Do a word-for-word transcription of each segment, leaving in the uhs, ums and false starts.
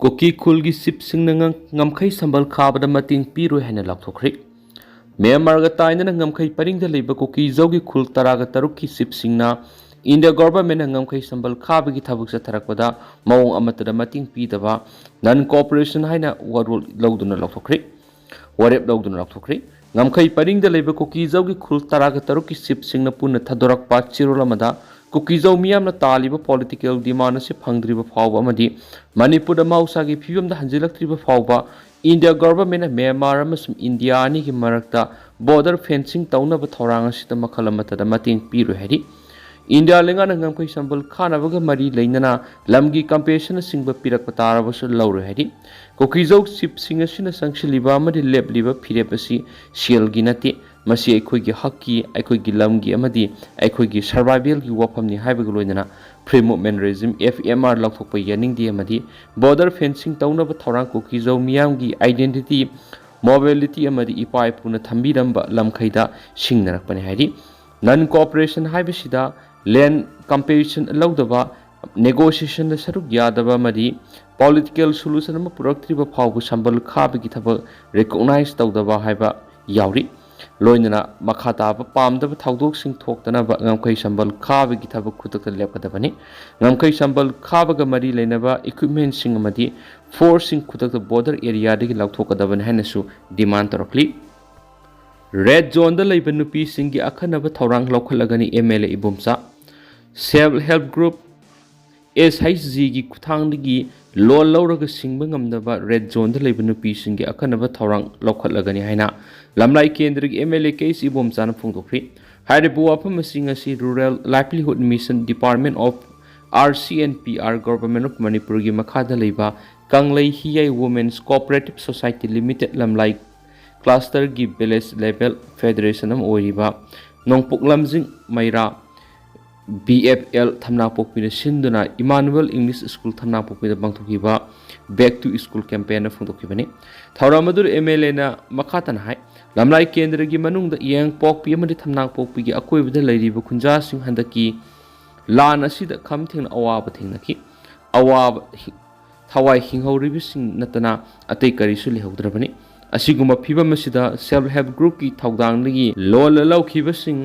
ꯀꯨꯀꯤ ꯈꯨꯜꯒꯤ ꯆꯤꯞꯁꯤꯡꯅ ꯉꯝ-, ꯉꯝꯈꯩ ꯁꯝꯕꯜ ꯈꯥꯕꯗ ꯃꯇꯦꯡ ꯄꯤꯔꯣꯏ ꯍꯥꯏꯅ ꯂꯥꯎꯊꯣꯛꯈ꯭ꯔꯦ꯫ ꯃ꯭ꯌꯥꯟꯃꯥꯔꯒ ꯇꯥꯏꯅꯅ ꯉꯝꯈꯩ ꯄꯔꯤꯡꯗ ꯂꯩꯕ ꯀꯨꯀꯤꯖꯧꯒꯤ ꯈꯨꯜ ꯇꯔꯥꯒ ꯇꯔꯨꯛꯀꯤ ꯆꯤꯞꯁꯤꯡꯅ ꯏꯟꯗꯤꯌꯥ ꯒꯣꯚꯔꯟꯃꯦꯟꯠꯅ ꯉꯝꯈꯩ ꯁꯝꯕꯜ ꯈꯥꯕꯒꯤ ꯊꯕꯛ ꯆꯠꯊꯔꯛꯄꯗ ꯃꯑꯣꯡ ꯑꯃꯠꯇꯗ ꯃꯇꯦꯡ ꯄꯤꯗꯕ, ꯅꯟ ꯀꯣꯑꯣꯄꯔꯦꯁꯟ ꯍꯥꯏꯅ ꯋꯥꯔꯣꯜ ꯂꯧꯗꯨꯅ ꯂꯥꯎꯊꯣꯛꯈ꯭ꯔꯦ꯫ ꯋꯥꯔꯦꯞ ꯂꯧꯗꯨꯅ ꯂꯥꯎꯊꯣꯛꯈ꯭ꯔꯦ꯫ ꯉꯝꯈꯩ ꯄꯔꯤꯡꯗ ꯂꯩꯕ ꯀꯨꯀꯤꯖꯧꯒꯤ ꯈꯨꯜ ꯇꯔꯥꯒ ꯇꯔꯨꯛꯀꯤ ꯆꯤꯞꯁꯤꯡꯅ ꯄꯨꯟꯅ ꯊꯥꯗꯣꯔꯛꯄ ꯆꯦꯔꯣꯜ ꯑꯃꯗ ꯀꯨꯀꯤꯖꯧ ꯃꯤꯌꯥꯝꯅ ꯇꯥꯜꯂꯤꯕ ꯄꯣꯂꯤꯇꯤꯀꯦꯜ ꯗꯤꯃꯥꯟ ꯑꯁꯤ ꯐꯪꯗ꯭ꯔꯤꯕ ꯐꯥꯎꯕ ꯑꯃꯗꯤ ꯃꯅꯤꯄꯨꯔꯗ ꯃꯍꯧꯁꯥꯒꯤ ꯐꯤꯕꯝꯗ ꯍꯟꯖꯤꯜꯂꯛꯇ꯭ꯔꯤꯕ ꯐꯥꯎꯕ ꯏꯟꯗꯤꯌꯥ ꯒꯣꯚꯔꯟꯃꯦꯟꯠꯅ ꯃ꯭ꯌꯥꯟꯃꯥꯔ ꯑꯃꯁꯨꯡ ꯏꯟꯗꯤꯌꯥ ꯑꯅꯤꯒꯤ ꯃꯔꯛꯇ ꯕꯣꯔꯗꯔ ꯐꯦꯟꯁꯤꯡ ꯇꯧꯅꯕ ꯊꯧꯔꯥꯡ ꯑꯁꯤꯗ ꯃꯈꯜ ꯑꯃꯠꯇꯗ ꯃꯇꯦꯡ ꯄꯤꯔꯣꯏ ꯍꯥꯏꯔꯤ꯫ ꯏꯟꯗꯤꯌꯥ ꯂꯩꯉꯥꯛꯅ ꯉꯝꯈꯩ ꯁꯝꯕꯜ ꯈꯥꯅꯕꯒ ꯃꯔꯤ ꯂꯩꯅꯅ ꯂꯝꯒꯤ ꯀꯝꯄꯦꯟꯁꯦꯁꯟꯅꯆꯤꯡꯕ ꯄꯤꯔꯛꯄ ꯇꯥꯔꯕꯁꯨ ꯂꯧꯔꯣꯏ ꯍꯥꯏꯔꯤ꯫ ꯀꯨꯀꯤꯖꯧ ꯆꯤꯞꯁꯤꯡ ꯑꯁꯤꯅ ꯆꯪꯁꯤꯜꯂꯤꯕ ꯑꯃꯗꯤ ꯂꯦꯞꯂꯤꯕ ꯐꯤꯔꯦꯞ ꯑꯁꯤ ꯁꯦꯜꯒꯤ ꯅꯠꯇꯦ, ꯃꯁꯤ ꯑꯩꯈꯣꯏꯒꯤ ꯍꯛꯀꯤ, ꯑꯩꯈꯣꯏꯒꯤ ꯂꯝꯒꯤ ꯑꯃꯗꯤ ꯑꯩꯈꯣꯏꯒꯤ ꯁꯔꯚꯥꯏꯚꯦꯜꯒꯤ ꯋꯥꯐꯝꯅꯤ ꯍꯥꯏꯕꯒ ꯂꯣꯏꯅꯅ free movement regime, F M R, ꯂꯧꯊꯣꯛꯄ ꯌꯥꯅꯤꯡꯗꯦ ꯑꯃꯗꯤ ꯕꯣꯔꯗꯔ ꯐꯦꯟꯁꯤꯡ ꯇꯧꯅꯕ ꯊꯧꯔꯥꯡ ꯀꯨꯀꯤꯖꯧ ꯃꯤꯌꯥꯝꯒꯤ ꯑꯥꯏꯗꯦꯟꯇꯤꯇꯤ, ꯃꯣꯕꯤꯂꯤꯇꯤ ꯑꯃꯗꯤ ꯏꯄꯥ ꯏꯄꯨꯅ ꯊꯝꯕꯤꯔꯝꯕ ꯂꯝꯈꯩꯗ ꯁꯤꯡꯅꯔꯛꯄꯅꯤ ꯍꯥꯏꯔꯤ꯫ ꯅꯟ ꯀꯣꯑꯣꯄꯔꯦꯁꯟ ꯍꯥꯏꯕꯁꯤꯗ ꯂꯦꯟ ꯀꯝꯄꯦꯟꯁꯦꯁꯟ ꯂꯧꯗꯕ, ꯅꯦꯒꯣꯁꯤꯌꯦꯁꯟꯗ ꯁꯔꯨꯛ ꯌꯥꯗꯕ ꯑꯃꯗꯤ ꯄꯣꯂꯤꯇꯤꯀꯦꯜ ꯁꯣꯂꯨꯁꯟ ꯑꯃ ꯄꯨꯔꯛꯇ꯭ꯔꯤꯕ ꯐꯥꯎꯕ ꯁꯝꯕꯜ ꯈꯥꯕꯒꯤ ꯊꯕꯛ ꯔꯤꯀꯣꯛꯅꯥꯏꯖ ꯇꯧꯗꯕ ꯍꯥꯏꯕ ꯌꯥꯎꯔꯤ꯫ ꯂꯣꯏꯅꯅ ꯃꯈꯥ ꯇꯥꯕ ꯄꯥꯝꯗꯕ ꯊꯧꯗꯣꯛꯁꯤꯡ ꯊꯣꯛꯇꯅꯕ ꯉꯝꯈꯩ ꯁꯝꯕꯜ ꯈꯥꯕꯒꯤ ꯊꯕꯛ ꯈꯨꯗꯛꯇ ꯂꯦꯞꯀꯗꯕꯅꯤ꯫ ꯉꯝꯈꯩ ꯁꯝꯕꯜ ꯈꯥꯕꯒ ꯃꯔꯤ ꯂꯩꯅꯕ ꯏꯀ꯭ꯋꯤꯞꯃꯦꯟꯁꯤꯡ ꯑꯃꯗꯤ ꯐꯣꯔꯁꯁꯤꯡ ꯈꯨꯗꯛꯇ ꯕꯣꯔꯗꯔ ꯑꯦꯔꯤꯌꯥꯗꯒꯤ ꯂꯧꯊꯣꯛꯀꯗꯕꯅꯤ ꯍꯥꯏꯅꯁꯨ ꯗꯤꯃꯥꯟ ꯇꯧꯔꯛꯂꯤ꯫ ꯔꯦꯗ ꯖꯣꯟꯗ ꯂꯩꯕ ꯅꯨꯄꯤꯁꯤꯡꯒꯤ ꯑꯀꯟꯅꯕ ꯊꯧꯔꯥꯡ ꯂꯧꯈꯠꯂꯒꯅꯤ M L A Ibomcha. Self Help Group, S H G ꯒꯤ ꯈꯨꯠꯊꯥꯡꯗꯒꯤ ꯂꯣꯟ ꯂꯧꯔꯒ ꯁꯤꯡꯕ ꯉꯝꯗꯕ ꯔꯦꯗ ꯖꯣꯟꯗ ꯂꯩꯕ ꯅꯨꯄꯤꯁꯤꯡꯒꯤ ꯑꯀꯟꯅꯕ ꯊꯧꯔꯥꯡ ꯂꯧꯈꯠꯂꯒꯅꯤ ꯍꯥꯏꯅ ꯂꯝꯂꯥꯏ ꯀꯦꯟꯗ꯭ꯔꯒꯤ M L A K H ꯏꯕꯣꯝꯆꯥꯅ ꯐꯣꯡꯗꯣꯛꯈ꯭ꯔꯤ꯫ ꯍꯥꯏꯔꯤꯕ ꯋꯥꯐꯝ ꯑꯁꯤ ꯉꯁꯤ Rural Livelihood Mission, Department of R C and P R, Government of ꯃꯅꯤꯄꯨꯔꯒꯤ ꯃꯈꯥꯗ ꯂꯩꯕ Kanglei Hiyai Women's Cooperative Society Limited Lamlai ꯀ꯭ꯂꯁꯇꯔꯒꯤ ꯚꯤꯂꯦꯖ ꯂꯦꯚꯦꯜ ꯐꯦꯗꯔꯦꯁꯟ ꯑꯃ ꯑꯣꯏꯔꯤꯕ ꯅꯣꯡꯄꯣꯛ ꯂꯝꯖꯤꯡ ꯃꯩꯔꯥ B F L ꯊꯝꯅꯥꯄꯣꯛꯄꯤꯅ ꯁꯤꯟꯗꯨꯅ Emmanuel English School ꯊꯝꯅꯥꯄꯣꯛꯄꯤꯗ ꯄꯥꯡꯊꯣꯛꯈꯤꯕ Back to School campaignꯗ ꯐꯣꯡꯗꯣꯛꯈꯤꯕꯅꯤ꯫ ꯊꯧꯔꯝ ꯑꯗꯨꯗ M L Aꯅ ꯃꯈꯥ ꯇꯥꯅ ꯍꯥꯏ, ꯂꯝꯂꯥꯏ ꯀꯦꯟꯗ꯭ꯔꯒꯤ ꯃꯅꯨꯡꯗ ꯏꯌꯥꯡꯄꯣꯛꯄꯤ ꯑꯃꯗꯤ ꯊꯝꯅꯥꯄꯣꯛꯄꯤꯒꯤ ꯑꯀꯣꯏꯕꯗ ꯂꯩꯔꯤꯕ ꯈꯨꯟꯖꯥꯁꯤꯡ ꯍꯟꯗꯛꯀꯤ ꯂꯥꯟ ꯑꯁꯤꯗ ꯈꯝ ꯊꯦꯡꯅ ꯑꯋꯥꯕ ꯊꯦꯡꯅꯈꯤ꯫ ꯑꯋꯥꯕ ꯍꯤ-, ꯊꯋꯥꯏ ꯍꯤꯡꯍꯧꯔꯤꯕꯁꯤꯡ ꯅꯠꯇꯅ ꯑꯇꯩ ꯀꯔꯤꯁꯨ ꯂꯩꯍꯧꯗ꯭ꯔꯕꯅꯤ꯫ ꯑꯁꯤꯒꯨꯝꯕ ꯐꯤꯕꯝ ꯑꯁꯤꯗ self help groupꯀꯤ ꯊꯧꯗꯥꯡꯗꯒꯤ loan ꯂꯧꯈꯤꯕꯁꯤꯡ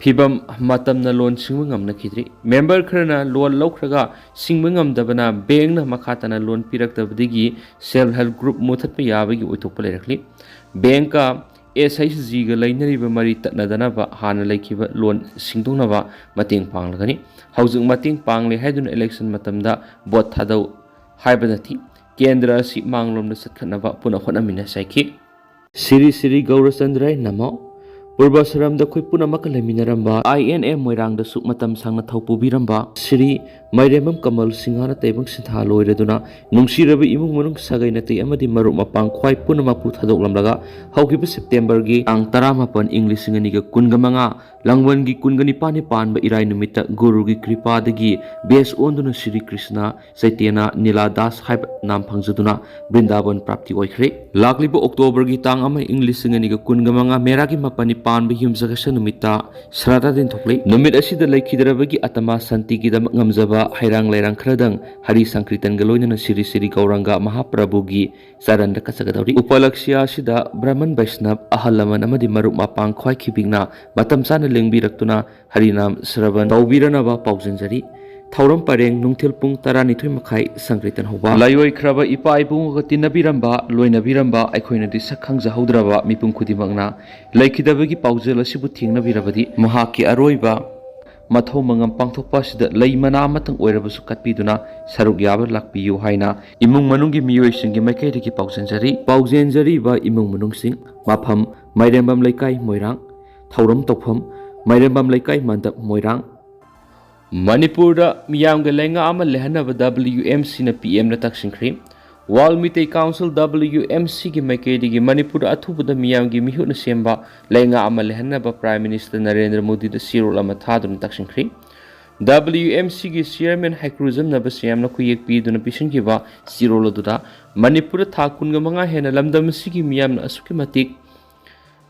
ꯐꯤꯕꯝ ꯃꯇꯝꯅ loan ꯁꯤꯡꯕ ꯉꯝꯅꯈꯤꯗ꯭ꯔꯤ꯫ Member ꯈꯔꯅ loan ꯂꯧꯈ꯭ꯔꯒ ꯁꯤꯡꯕ ꯉꯝꯗꯕꯅ bankꯅ ꯃꯈꯥ ꯇꯥꯅ loan ꯄꯤꯔꯛꯇꯕꯗꯒꯤ self help group ꯃꯨꯊꯠꯄ ꯌꯥꯕꯒꯤ ꯑꯣꯏꯊꯣꯛꯄ ꯂꯩꯔꯛꯂꯤ꯫ Bankꯀ S H Gꯒ ꯂꯩꯅꯔꯤꯕ ꯃꯔꯤ ꯇꯠꯅꯗꯅꯕ ꯍꯥꯟꯅ ꯂꯩꯈꯤꯕ loan ꯁꯤꯡꯗꯣꯛꯅꯕ ꯃꯇꯦꯡ ꯄꯥꯡꯂꯒꯅꯤ꯫ ꯍꯧꯖꯤꯛ ꯃꯇꯦꯡ ꯄꯥꯡꯂꯦ ꯍꯥꯏꯗꯨꯅ election ꯃꯇꯝꯗ vote ꯊꯥꯗꯧ ꯍꯥꯏꯕ ꯅꯠꯇꯦ꯫ ꯀꯦꯟꯗ꯭ꯔ ꯑꯁꯤ ꯃꯥꯡꯂꯣꯝꯗ ꯆꯠꯈꯠꯅꯕ ꯄꯨꯟꯅ ꯍꯣꯠꯅꯃꯤꯟꯅꯁꯤ ꯍꯥꯏꯈꯤ꯫ ꯁ꯭ꯔꯤ ꯁ꯭ꯔꯤ ꯒꯧꯔꯆꯟꯗ꯭ꯔꯥꯏ ꯅꯃꯣ꯫ ꯄꯨꯔꯕꯁꯔꯝꯗ ꯑꯩꯈꯣꯏ ꯄꯨꯝꯅꯃꯛꯀ ꯂꯩꯃꯤꯟꯅꯔꯝꯕ I N A ꯃꯣꯏꯔꯥꯡꯗꯁꯨ ꯃꯇꯝ ꯁꯥꯡꯅ ꯊꯧ ꯄꯨꯕꯤꯔꯝꯕ ꯁ꯭ꯔꯤ ꯃꯥꯏꯔꯦꯝꯕꯝ ꯀꯃꯜ ꯁꯤꯡꯍꯅ ꯇꯥꯏꯕꯪ ꯁꯤꯟꯊꯥ ꯂꯣꯏꯔꯗꯨꯅ ꯅꯨꯡꯁꯤꯔꯕ ꯏꯃꯨꯡ ꯃꯅꯨꯡ ꯁꯥꯒꯩ ꯅꯥꯇꯩ ꯑꯃꯗꯤ ꯃꯔꯨꯞ ꯃꯄꯥꯡ ꯈ꯭ꯋꯥꯏ ꯄꯨꯝꯅꯃꯛꯄꯨ ꯊꯥꯗꯣꯛꯂꯝꯂꯒ ꯍꯧꯈꯤꯕ Septemberꯒꯤ ꯇꯥꯡ ꯇꯔꯥꯃꯥꯄꯟ ꯏꯪ ꯂꯤꯁꯤꯡ ꯑꯅꯤꯒ ꯀꯨꯟꯒ ꯃꯉꯥ ꯂꯥꯡꯕꯟꯒꯤ ꯀꯨꯟꯒ ꯅꯤꯄꯥꯟꯅꯤ ꯄꯥꯟꯕ ꯏꯔꯥꯏ ꯅꯨꯃꯤꯠꯇ ꯒꯨꯔꯨꯒꯤ ꯀ꯭ꯔꯤꯄꯥꯗꯒꯤ ꯕꯦꯁ ꯑꯣꯟꯗꯨꯅ ꯁ꯭ꯔꯤ ꯀ꯭ꯔꯤꯁꯅ ꯆꯩꯇꯦꯅ ꯅꯤꯂꯥ ꯗꯥꯁ ꯍꯥꯏꯕ ꯅꯥꯝ ꯐꯪꯖꯗꯨꯅ ꯕ꯭ꯔꯤꯟꯗꯥꯕꯟ ꯄ꯭ꯔꯥꯞꯇꯤ ꯑꯣꯏꯈ꯭ꯔꯦ꯫ ꯂꯥꯛꯂꯤꯕ Octoberꯒꯤ ꯇꯥꯡ ꯑꯃ ꯏꯪ ꯂꯤꯁꯤꯡ ꯑꯅꯤꯒ ꯀꯨꯟꯒ ꯃꯉꯥ ꯃꯦꯔꯥꯒꯤ ꯃꯥꯄꯟꯅꯤ ꯄꯥꯟꯕ ꯌꯨꯝꯁꯀꯩꯁ ꯅꯨꯃꯤꯠꯇ ꯁ꯭ꯔꯥꯗꯥ ꯊꯣꯛꯂꯤ꯫ ꯅꯨꯃꯤꯠ ꯑꯁꯤꯗ ꯂꯩꯈꯤꯗ꯭ꯔꯕꯒꯤ ꯑꯇꯃꯥ ꯁꯥꯟꯇꯤꯒꯤꯗꯃꯛ ꯉꯝꯖꯕ ꯍꯩꯔꯥꯡ ꯂꯩꯔꯥꯡ ꯈꯔꯗꯪ ꯍꯔꯤ ꯁꯪꯀ꯭ꯔꯤꯇꯟꯒ ꯂꯣꯏꯅꯅ ꯁ꯭ꯔꯤ ꯁ꯭ꯔꯤ ꯒꯧꯔꯥꯡꯒ ꯃꯍꯥꯄ꯭ꯔꯚꯨꯒꯤ ꯆꯔꯟꯗ ꯀꯠꯆꯒꯗꯧꯔꯤ꯫ ꯎꯄꯂꯛꯁ꯭ꯌ ꯑꯁꯤꯗ ꯕ꯭ꯔꯍꯃꯟ ꯕꯩꯁꯅꯕ, ꯑꯍꯜ ꯂꯃꯟ ꯑꯃꯗꯤ ꯃꯔꯨꯞ ꯃꯄꯥꯡ ꯈ꯭ꯋꯥꯏ ꯈꯤꯕꯤꯛꯅ ꯃꯇꯝ ꯆꯥꯅ ꯂꯦꯡꯕꯤꯔꯛꯇꯨꯅ ꯍꯔꯤꯅꯥꯝ ꯁ꯭ꯔꯕꯟ ꯇꯧꯕꯤꯔꯅꯕ ꯄꯥꯎꯖꯦꯟꯖꯔꯤ꯫ ꯊꯧꯔꯝ ꯄꯔꯦꯡ ꯅꯨꯡꯊꯤꯜ ꯄꯨꯡ ꯇꯔꯥꯅꯤꯊꯣꯏ ꯃꯈꯥꯏ ꯁꯪꯀ꯭ꯔꯤꯇꯟ ꯍꯧꯕ꯫ ꯂꯥꯏꯑꯣꯏꯈ꯭ꯔꯕ ꯏꯄꯥ ꯏꯕꯨꯡꯒ ꯇꯤꯟꯅꯕꯤꯔꯝꯕ, ꯂꯣꯏꯅꯕꯤꯔꯝꯕ, ꯑꯩꯈꯣꯏꯅꯗꯤ ꯁꯛ ꯈꯪꯖꯍꯧꯗ꯭ꯔꯕ ꯃꯤꯄꯨꯝ ꯈꯨꯗꯤꯡꯃꯛꯅ ꯂꯩꯈꯤꯗꯕꯒꯤ ꯄꯥꯎꯖꯦꯜ ꯑꯁꯤꯕꯨ ꯊꯦꯡꯅꯕꯤꯔꯕꯗꯤ ꯃꯍꯥꯛꯀꯤ ꯑꯔꯣꯏꯕ ꯃꯊꯧ ꯃꯉꯝ ꯄꯥꯡꯊꯣꯛꯄ ꯑꯁꯤꯗ ꯂꯩ ꯃꯅꯥ ꯑꯃꯇꯪ ꯑꯣꯏꯔꯕꯁꯨ ꯀꯠꯄꯤꯗꯨꯅ ꯁꯔꯨꯛ ꯌꯥꯕ ꯂꯥꯛꯄꯤꯌꯨ ꯍꯥꯏꯅ ꯏꯃꯨꯡ ꯃꯅꯨꯡꯒꯤ ꯃꯤꯑꯣꯏꯁꯤꯡꯒꯤ ꯃꯥꯏꯀꯩꯗꯒꯤ ꯄꯥꯎꯖꯦꯟꯖꯔꯤ꯫ ꯄꯥꯎꯖꯦꯟꯖꯔꯤꯕ ꯏꯃꯨꯡ ꯃꯅꯨꯡꯁꯤꯡ: ꯃꯐꯝ: ꯃꯥꯏꯔꯦꯝꯕꯝ ꯂꯩꯀꯥꯏ, ꯃꯣꯏꯔꯥꯡ꯫ ꯊꯧꯔꯝ ꯇꯧꯐꯝ: ꯃꯥꯏꯔꯦꯝꯕꯝ ꯂꯩꯀꯥꯏ ꯃꯟꯗꯞ, ꯃꯣꯏꯔꯥꯡ꯫ ꯃꯅꯤꯄꯨꯔꯗ ꯃꯤꯌꯥꯝꯒꯤ ꯂꯩꯉꯥꯛ ꯑꯃ ꯂꯩꯍꯟꯅꯕ W M Cꯅ P Mꯅ ꯇꯛꯁꯤꯟꯈ꯭ꯔꯤ꯫ World Meitei Council W M Cꯒꯤ ꯃꯥꯏꯀꯩꯗꯒꯤ ꯃꯅꯤꯄꯨꯔꯗ ꯑꯊꯨꯕꯗ ꯃꯤꯌꯥꯝꯒꯤ ꯃꯤꯍꯨꯠꯅ ꯁꯦꯝꯕ ꯂꯩꯉꯥꯛ ꯑꯃ ꯂꯩꯍꯟꯅꯕ Prime Minister ꯅꯔꯦꯟꯗ꯭ꯔ ꯃꯣꯗꯤꯗ ꯆꯦꯔꯣꯜ ꯑꯃ ꯊꯥꯗꯨꯅ ꯇꯛꯁꯤꯟꯈ꯭ꯔꯤ꯫ W M Cꯒꯤ Chairman ꯍꯩꯀ꯭ꯔꯨꯖꯝ ꯅꯕꯁ꯭ꯌꯥꯝꯅ ꯈꯨꯌꯦꯛ ꯄꯤꯗꯨꯅ ꯄꯤꯁꯤꯟꯈꯤꯕ ꯆꯦꯔꯣꯜ ꯑꯗꯨꯗ ꯃꯅꯤꯄꯨꯔꯗ ꯊꯥ ꯀꯨꯟꯒ ꯃꯉꯥ ꯍꯦꯟꯅ ꯂꯝꯗꯝ ꯑꯁꯤꯒꯤ ꯃꯤꯌꯥꯝꯅ ꯑꯁꯨꯛꯀꯤ ꯃꯇꯤꯛ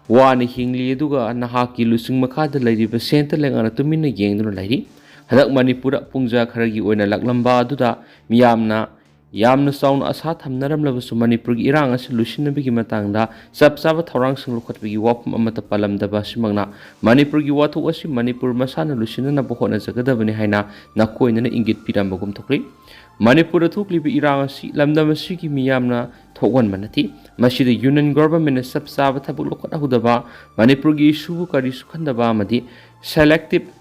ꯋꯥꯅ ꯍꯤꯡꯂꯤ, ꯑꯗꯨꯒ ꯅꯍꯥꯛꯀꯤ ꯂꯨꯆꯤꯡ ꯃꯈꯥꯗ ꯂꯩꯔꯤꯕ ꯁꯦꯟꯇꯔ ꯂꯩꯉꯥꯛꯅ ꯇꯨꯃꯤꯟꯅ ꯌꯦꯡꯗꯨꯅ ꯂꯩꯔꯤ꯫ ꯍꯟꯗꯛ ꯃꯅꯤꯄꯨꯔꯗ ꯄꯨꯡꯖꯥ ꯈꯔꯒꯤ ꯑꯣꯏꯅ ꯂꯥꯛꯂꯝꯕ ꯑꯗꯨꯗ ꯃꯤꯌꯥꯝꯅ ꯌꯥꯝꯅ ꯆꯥꯎꯅ ꯑꯁꯥ ꯊꯝꯅꯔꯝꯂꯕꯁꯨ, ꯃꯅꯤꯄꯨꯔꯒꯤ ꯏꯔꯥꯡ ꯑꯁꯤ ꯂꯣꯏꯁꯤꯟꯅꯕꯒꯤ ꯃꯇꯥꯡꯗ ꯆꯞ ꯆꯥꯕ ꯊꯧꯔꯥꯡꯁꯤꯡ ꯂꯧꯈꯠꯄꯒꯤ ꯋꯥꯐꯝ ꯑꯃꯠꯇ ꯄꯜꯂꯝꯗꯕ ꯑꯁꯤꯃꯛꯅ ꯃꯅꯤꯄꯨꯔꯒꯤ ꯋꯥꯊꯣꯛ ꯑꯁꯤ ꯃꯅꯤꯄꯨꯔ ꯃꯁꯥꯅ ꯂꯣꯏꯁꯤꯟꯅꯅꯕ ꯍꯣꯠꯅꯖꯒꯗꯕꯅꯤ ꯍꯥꯏꯅ ꯅꯥꯀꯣꯏꯅꯅ ꯏꯪꯒꯤꯠ ꯄꯤꯔꯝꯕꯒꯨꯝ ꯊꯣꯛꯂꯤ꯫ ꯃꯅꯤꯄꯨꯔꯗ ꯊꯣꯛꯂꯤꯕ ꯏꯔꯥꯡ ꯑꯁꯤ ꯂꯝꯗꯝ ꯑꯁꯤꯒꯤ ꯃꯤꯌꯥꯝꯅ ꯊꯣꯛꯍꯟꯕ ꯅꯠꯇꯦ꯫ ꯃꯁꯤꯗ ꯌꯨꯅꯤꯌꯟ ꯒꯣꯚꯔꯟꯃꯦꯟꯠꯅ ꯆꯞ ꯆꯥꯕ ꯊꯕꯛ ꯂꯧꯈꯠꯍꯧꯗꯕ, ꯃꯅꯤꯄꯨꯔꯒꯤ ꯏꯁꯨꯕꯨ ꯀꯔꯤꯁꯨ ꯈꯟꯗꯕ ꯑꯃꯗꯤ ꯁꯦꯂꯦꯛꯇꯤꯚ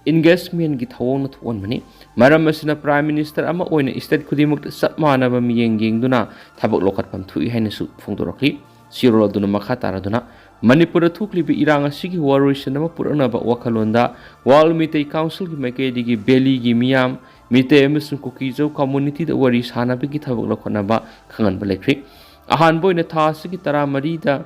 ꯏꯟꯒꯦꯖꯃꯦꯟꯠꯀꯤ ꯊꯧꯑꯣꯡꯅ ꯊꯣꯛꯍꯟꯕꯅꯤ꯫ ꯃꯔꯝ ꯑꯁꯤꯅ ꯄ꯭ꯔꯥꯏꯝ ꯃꯤꯅꯤꯁꯇꯔ ꯑꯃ ꯑꯣꯏꯅ ꯁ꯭ꯇꯦꯠ ꯈꯨꯗꯤꯡꯃꯛꯇ ꯆꯞ ꯃꯥꯟꯅꯕ ꯃꯤꯠꯌꯦꯡ ꯌꯦꯡꯗꯨꯅ ꯊꯕꯛ ꯂꯧꯈꯠꯐꯝ ꯊꯣꯛꯏ ꯍꯥꯏꯅꯁꯨ ꯐꯣꯡꯗꯣꯔꯛꯂꯤ꯫ ꯆꯦꯔꯣꯜ ꯑꯗꯨꯅ ꯃꯈꯥ ꯇꯥꯔꯗꯨꯅ, ꯃꯅꯤꯄꯨꯔꯗ ꯊꯣꯛꯂꯤꯕ ꯏꯔꯥꯡ ꯑꯁꯤꯒꯤ ꯋꯥꯔꯣꯏꯁꯤꯟ ꯑꯃ ꯄꯨꯔꯛꯅꯕ ꯋꯥꯈꯜꯂꯣꯟꯗ ꯋꯥꯔꯜ ꯃꯤꯇꯩ ꯀꯥꯎꯟꯁꯤꯜꯒꯤ ꯃꯥꯏꯀꯩꯗꯒꯤ ꯚꯦꯂꯤꯒꯤ ꯃꯤꯌꯥꯝ, ꯃꯤꯇꯩ ꯑꯃꯁꯨꯡ ꯀꯨꯀꯤꯖꯧ ꯀꯝꯃꯨꯅꯤꯇꯤꯗ ꯋꯥꯔꯤ ꯁꯥꯅꯕꯒꯤ ꯊꯕꯛ ꯂꯧꯈꯠꯅꯕ ꯈꯪꯍꯟꯕ ꯂꯩꯈ꯭ꯔꯦ꯫ ꯑꯍꯥꯟꯕ ꯑꯣꯏꯅ ꯊꯥ ꯑꯁꯤꯒꯤ ꯇꯔꯥꯃꯔꯤꯗ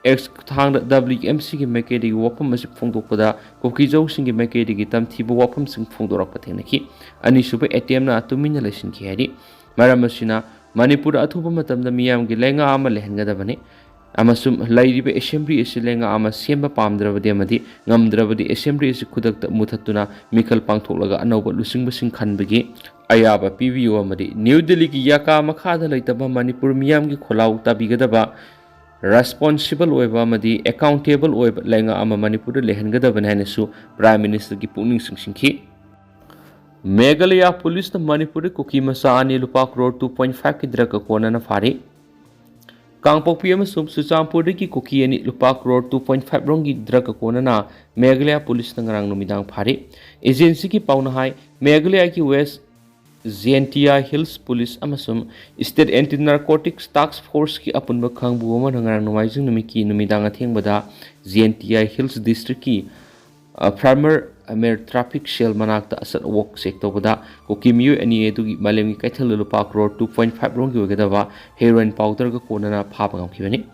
ꯑꯦꯛꯁ ꯈꯨꯠꯊꯥꯡꯗ ꯗꯕ꯭ꯂꯤꯌꯨ ꯑꯦꯝ ꯁꯤꯒꯤ ꯃꯥꯏꯀꯩꯗꯒꯤ ꯋꯥꯐꯝ ꯑꯁꯤ ꯐꯣꯡꯗꯣꯛꯄꯗ ꯀꯨꯀꯤꯖꯧꯁꯤꯡꯒꯤ ꯃꯥꯏꯀꯩꯗꯒꯤ ꯇꯝꯊꯤꯕ ꯋꯥꯐꯝꯁꯤꯡ ꯐꯣꯡꯗꯣꯔꯛꯄ ꯊꯦꯡꯅꯈꯤ꯫ ꯑꯅꯤꯁꯨꯕ ꯑꯦꯇꯦꯝꯅ ꯇꯨꯃꯤꯟꯅ ꯂꯩꯁꯤꯟꯈꯤ ꯍꯥꯏꯔꯤ꯫ ꯃꯔꯝ ꯑꯁꯤꯅ ꯃꯅꯤꯄꯨꯔꯗ ꯑꯊꯨꯕ ꯃꯇꯝꯗ ꯃꯤꯌꯥꯝꯒꯤ ꯂꯩꯉꯥꯛ ꯑꯃ ꯂꯩꯍꯟꯒꯗꯕꯅꯤ ꯑꯃꯁꯨꯡ ꯂꯩꯔꯤꯕ ꯑꯦꯁꯦꯝꯕ꯭ꯂꯤ ꯑꯁꯤ ꯂꯩꯉꯥꯛ ꯑꯃ ꯁꯦꯝꯕ ꯄꯥꯝꯗ꯭ꯔꯕꯗꯤ ꯑꯃꯗꯤ ꯉꯝꯗ꯭ꯔꯕꯗꯤ ꯑꯦꯁꯦꯝꯕ꯭ꯂꯤ ꯑꯁꯤ ꯈꯨꯗꯛꯇ ꯃꯨꯊꯠꯇꯨꯅ ꯃꯤꯈꯜ ꯄꯥꯡꯊꯣꯛꯂꯒ ꯑꯅꯧꯕ ꯂꯨꯆꯤꯡꯕꯁꯤꯡ ꯈꯟꯕꯒꯤ ꯑꯌꯥꯕ ꯄꯤꯕꯤꯌꯨ ꯑꯃꯗꯤ ꯅ꯭ꯌꯨ ꯗꯤꯜꯂꯤꯒꯤ ꯌꯥꯀꯥ ꯃꯈꯥꯗ ꯂꯩꯇꯕ ꯃꯅꯤꯄꯨꯔ ꯃꯤꯌꯥꯝꯒꯤ ꯈꯣꯜꯂꯥꯎ ꯇꯥꯕꯤꯒꯗꯕ ꯔꯦꯁꯄꯣꯟꯁꯤꯕꯜ ꯑꯣꯏꯕ ꯑꯃꯗꯤ ꯑꯦꯀꯥꯎꯟꯇꯦꯕꯜ ꯑꯣꯏꯕ ꯂꯩꯉꯥꯛ ꯑꯃ ꯃꯅꯤꯄꯨꯔꯗ ꯂꯩꯍꯟꯒꯗꯕꯅꯤ ꯍꯥꯏꯅꯁꯨ ꯄ꯭ꯔꯥꯏꯝ ꯃꯤꯅꯤꯁꯇꯔꯒꯤ ꯄꯨꯛꯅꯤꯡ ꯆꯤꯡꯁꯤꯟꯈꯤ꯫ ꯃꯦꯘꯥꯂꯌꯥ ꯄꯨꯂꯤꯁꯅ ꯃꯅꯤꯄꯨꯔꯗ ꯀꯨꯀꯤ ꯃꯆꯥ ꯑꯅꯤ ꯂꯨꯄꯥ ꯀ꯭ꯔꯣꯔ ꯇꯨ ꯄꯣꯏꯟꯠ ꯐꯥꯏꯚꯀꯤ ꯗ꯭ꯔꯒ ꯀꯣꯟꯅꯅ ꯐꯥꯔꯤ꯫ ꯀꯥꯡꯄꯣꯛꯄꯤ ꯑꯃꯁꯨꯡ ꯆꯨꯔꯆꯥꯟꯄꯨꯔꯗꯒꯤ ꯀꯨꯀꯤ ꯑꯅꯤ ꯂꯨꯄꯥ ꯀ꯭ꯔꯣꯔ ꯇꯨ ꯄꯣꯏꯟꯠ ꯐꯥꯏꯚ ꯔꯣꯝꯒꯤ ꯗ꯭ꯔꯒ ꯀꯣꯟꯅꯅ ꯃꯦꯘꯥꯂꯌꯥ ꯄꯨꯂꯤꯁꯅ ꯉꯔꯥꯡ ꯅꯨꯃꯤꯗꯥꯡ ꯐꯥꯔꯤ꯫ ꯑꯦꯖꯦꯟꯁꯤꯒꯤ ꯄꯥꯎꯅ ꯍꯥꯏ, ꯃꯦꯘꯥꯂꯌꯥꯒꯤ ꯋꯦꯁ ꯖꯦꯟꯇꯤꯌꯥ ꯍꯤꯜꯁ ꯄꯨꯂꯤꯁ ꯑꯃꯁꯨꯡ ꯁ꯭ꯇꯦꯠ ꯑꯦꯟꯇꯤ ꯅꯥꯔꯀꯣꯇꯤꯛꯁ ꯇꯥꯛꯁ ꯐꯣꯔꯁꯀꯤ ꯑꯄꯨꯟꯕ ꯈꯪꯕꯨ ꯑꯃꯅ ꯉꯔꯥꯡ ꯅꯣꯡꯃꯥꯏꯖꯤꯡ ꯅꯨꯃꯤꯠꯀꯤ ꯅꯨꯃꯤꯗꯥꯡ ꯑꯊꯦꯡꯕꯗ ꯖꯦꯟꯇꯤꯌꯥ ꯍꯤꯜꯁ ꯗꯤꯁꯇ꯭ꯔꯤꯛꯀꯤ, ꯑ, ꯐꯥꯔꯃꯔ ꯑꯃꯦꯔ ꯇ꯭ꯔꯥꯐꯤꯛ ꯁꯦꯜ ꯃꯅꯥꯛꯇ ꯑꯆꯠ ꯑꯋꯣꯛ ꯆꯦꯛ ꯇꯧꯕꯗ ꯀꯨꯀꯤ ꯃꯤꯑꯣꯏ ꯑꯅꯤ ꯑꯗꯨꯒꯤ ꯃꯥꯂꯦꯝꯒꯤ ꯀꯩꯊꯦꯜꯗ ꯂꯨꯄꯥ ꯀ꯭ꯔꯣꯔ ꯇꯨ ꯄꯣꯏꯟꯠ ꯐꯥꯏꯚ ꯔꯣꯝꯒꯤ ꯑꯣꯏꯒꯗꯕ ꯍꯦꯔꯣꯏꯟ ꯄꯥꯎꯗꯔꯒ ꯀꯣꯟꯅꯅ ꯐꯥꯕ ꯉꯝꯈꯤꯕꯅꯤ꯫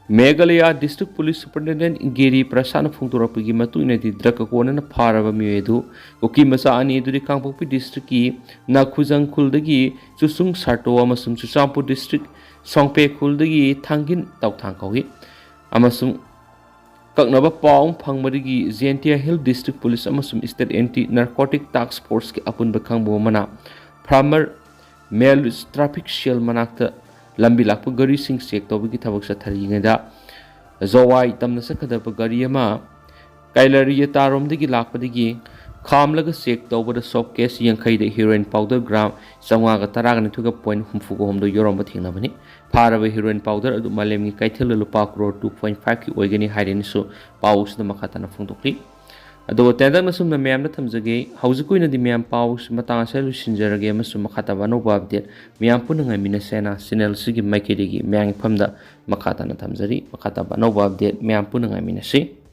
ꯃꯦꯘꯥꯂꯌꯥ ꯗꯤꯁꯇ꯭ꯔꯤꯛ ꯄꯨꯂꯤꯁ ꯁꯨꯄꯔꯤꯟꯇꯦꯟꯗꯦꯟꯠ ꯒꯤꯔꯤ ꯄ꯭ꯔꯁꯥꯗꯅ ꯐꯣꯡꯗꯣꯔꯛꯄꯒꯤ ꯃꯇꯨꯡ ꯏꯟꯅꯗꯤ, ꯗ꯭ꯔꯒ ꯀꯣꯟꯅꯅ ꯐꯥꯔꯕ ꯃꯤꯑꯣꯏ ꯑꯗꯨ ꯀꯨꯀꯤ ꯃꯆꯥ ꯑꯅꯤ ꯑꯗꯨꯗꯤ ꯀꯥꯡꯄꯣꯛꯄꯤ ꯗꯤꯁꯇ꯭ꯔꯤꯛꯀꯤ ꯅꯥꯈꯨꯖꯪ ꯈꯨꯜꯗꯒꯤ ꯆꯨꯁꯨꯡ ꯁꯥꯔꯇꯣ ꯑꯃꯁꯨꯡ ꯆꯨꯔꯆꯥꯟꯄꯨꯔ ꯗꯤꯁꯇ꯭ꯔꯤꯛ ꯁꯣꯡꯄꯦ ꯈꯨꯜꯗꯒꯤ ꯊꯥꯡꯒꯤꯟ ꯇꯧꯊꯥꯡ ꯀꯧꯏ꯫ ꯑꯃꯁꯨꯡ ꯀꯛꯅꯕ ꯄꯥꯎ ꯑꯃ ꯐꯪꯕꯗꯒꯤ ꯖꯦꯟꯇꯤꯌꯥ ꯍꯤꯜ ꯗꯤꯁꯇ꯭ꯔꯤꯛ ꯄꯨꯂꯤꯁ ꯑꯃꯁꯨꯡ ꯁ꯭ꯇꯦꯠ ꯑꯦꯟꯇꯤ ꯅꯥꯔꯀꯣꯇꯤꯛ ꯇꯥꯛꯁ ꯐꯣꯔꯁꯀꯤ ꯑꯄꯨꯟꯕ ꯈꯪꯕꯨ ꯑꯃꯅ ꯐꯥꯔꯃꯔ ꯃꯦꯜ ꯇ꯭ꯔꯥꯐꯤꯛ ꯁꯦꯜ ꯃꯅꯥꯛꯇ ꯂꯝꯕꯤ ꯂꯥꯛꯄ ꯒꯥꯔꯤꯁꯤꯡ ꯆꯦꯛ ꯇꯧꯕꯒꯤ ꯊꯕꯛ ꯆꯠꯊꯔꯤꯉꯩꯗ ꯖꯋꯥꯏ ꯇꯝꯅ ꯆꯠꯀꯗꯕ ꯒꯥꯔꯤ ꯑꯃ ꯀꯥꯏꯂꯔꯤꯌꯦꯇꯥꯔꯣꯝꯗꯒꯤ ꯂꯥꯛꯄꯗꯒꯤ ꯈꯥꯝꯂꯒ ꯆꯦꯛ ꯇꯧꯕꯗ ꯁꯣꯞ ꯀꯦꯁ ꯌꯥꯡꯈꯩꯗ ꯍꯤꯔꯣꯏꯟ ꯄꯥꯎꯗꯔ ꯒ꯭ꯔꯥꯝ ꯆꯥꯝꯃꯉꯥꯒ ꯇꯔꯥꯒ ꯅꯤꯊꯣꯏꯒ ꯄꯣꯏꯟ ꯍꯨꯝꯐꯨꯒ ꯍꯨꯝꯗꯣꯏ ꯌꯧꯔꯝꯕ ꯊꯦꯡꯅꯕꯅꯤ꯫ ꯐꯥꯔꯕ ꯍꯤꯔꯣꯏꯟ ꯄꯥꯎꯗꯔ ꯑꯗꯨ ꯃꯥꯂꯦꯝꯒꯤ ꯀꯩꯊꯦꯜꯗ ꯂꯨꯄꯥ ꯀ꯭ꯔꯣꯔ ꯇꯨ ꯄꯣꯏꯟ ꯐꯥꯏꯚꯀꯤ ꯑꯣꯏꯒꯅꯤ ꯍꯥꯏꯔꯦꯅꯁꯨ ꯄꯥꯎ ꯑꯁꯤꯗ ꯃꯈꯥ ꯇꯥꯅ ꯐꯣꯡꯗꯣꯛꯂꯤ꯫ ꯑꯗꯨꯒ ꯇꯦꯟꯇꯛꯅ ꯁꯨꯝꯅ ꯃꯌꯥꯝꯗ ꯊꯝꯖꯒꯦ꯫ ꯍꯧꯖꯤꯛꯀꯤ ꯑꯣꯏꯅꯗꯤ ꯃꯌꯥꯝ ꯄꯥꯎ ꯑꯁꯤ ꯃꯇꯥꯡ ꯑꯁꯤꯗ ꯂꯣꯏꯁꯤꯟꯖꯔꯒꯦ ꯑꯃꯁꯨꯡ ꯃꯈꯥ ꯇꯥꯕ ꯑꯅꯧꯕ ꯑꯞꯗꯦꯠ ꯃꯌꯥꯝ ꯄꯨꯟꯅ ꯉꯥꯏꯃꯤꯟꯅꯁꯦꯅ ꯆꯦꯅꯦꯜ ꯑꯁꯤꯒꯤ ꯃꯥꯏꯀꯩꯗꯒꯤ ꯃꯌꯥꯝꯒꯤ ꯐꯝꯗ ꯃꯈꯥ ꯇꯥꯅ ꯊꯝꯖꯔꯤ꯫ ꯃꯈꯥ ꯇꯥꯕ ꯑꯅꯧꯕ ꯑꯞꯗꯦꯠ ꯃꯌꯥꯝ ꯄꯨꯟꯅ ꯉꯥꯏꯃꯤꯟꯅꯁꯤ꯫